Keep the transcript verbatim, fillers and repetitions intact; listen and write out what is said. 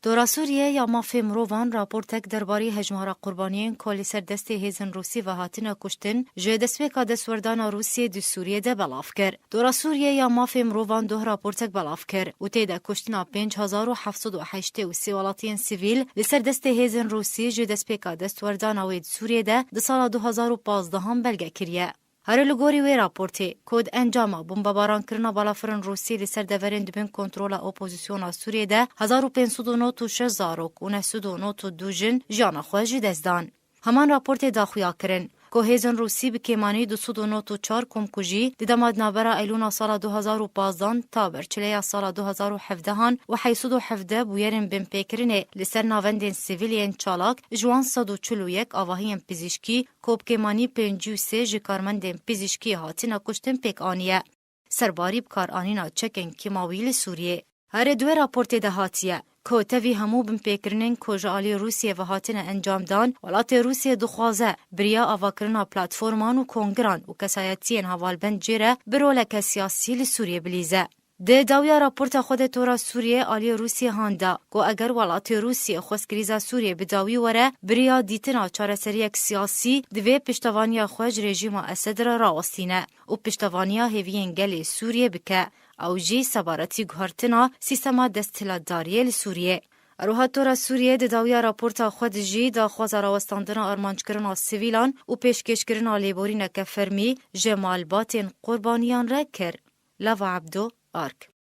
Dora Sûriye ya Mafê Mirovan raportek derbarî hejmara qurbaniyên ku li ser destê hêzên Rûsî ve hatine kuştin ji destpêka destwerdana Rûsiyê di Sûriyê de belav kir. Dora Sûriye ya Mafê Mirovan doh raportek belav kir û tê de kuştina pênc hezar û heft sed û heştê û sê welatiyên sivîl li ser destê hêzên Rûsî ji destpêka destwerdana wê di Sûriyê de di sala du hezar û pazdehan belge kiriye. Here li gorî wê raportê, ku di encama bombabarankirina balafirên Rûsî li ser deverên di bin kontrola opozîsyona Sûriyê de hezar û pênc sed û nod û şeş zarok û neh sed û nod û du jin jiyana xwe ji dest dan. Heman raportê da xuya kirin, ku hêzên Rûsî bi kêmanî du sed û nod û çar komkujî di dema di navbera Eylûna sala du hezar û pazdehan ta ber çileya sala du hezar û hevdehan û heyt sed û hevdeh bûyerên binpêkirinê li ser navendên sivîl yên çalak, ji wan sed û çil û yek avahiyên pizîşkî, ku bi kêmanî pêncî û sê ji karmendên pizîşkî hatine kuştin pêk aniye. Serbarî bi kar anîna çekên kîmawî li Sûriyê. Herê di wê raportê de hatiye, ku tevî hemû binpêkirinên ku ji alî Rûsiyê ve hatine encamdan, welatê Rûsiyê dixwaze bi riya avakirina platforman û kongiran û kesayetiyên hevalbend jê re bi roleke siyasî li Sûriyê bilîze. Di dawiya raporta xwe de Tora Sûriyê aliyê Rûsiyê han da, ku eger welatê Rûsiyê xwest krîza Sûriyê bi dawî were, bi riya dîtina çareseriyek siyasî divê piştevaniya xwe ji rejîma Esed re rawestîne û piştevaniya hêviyên gelê Sûriyê bike. Ew jî sebaretî guhertina sîstema desthilatdariyê li Sûriyê. Her wiha Tora Sûriyê di dawiya raporta xwe de jî daxwaza rawestandina armanckirina sivîlan û pêşkêşkirina lêborîneke fermî ji malbatên qurbaniyan re kir. Lava Abdo, Ark.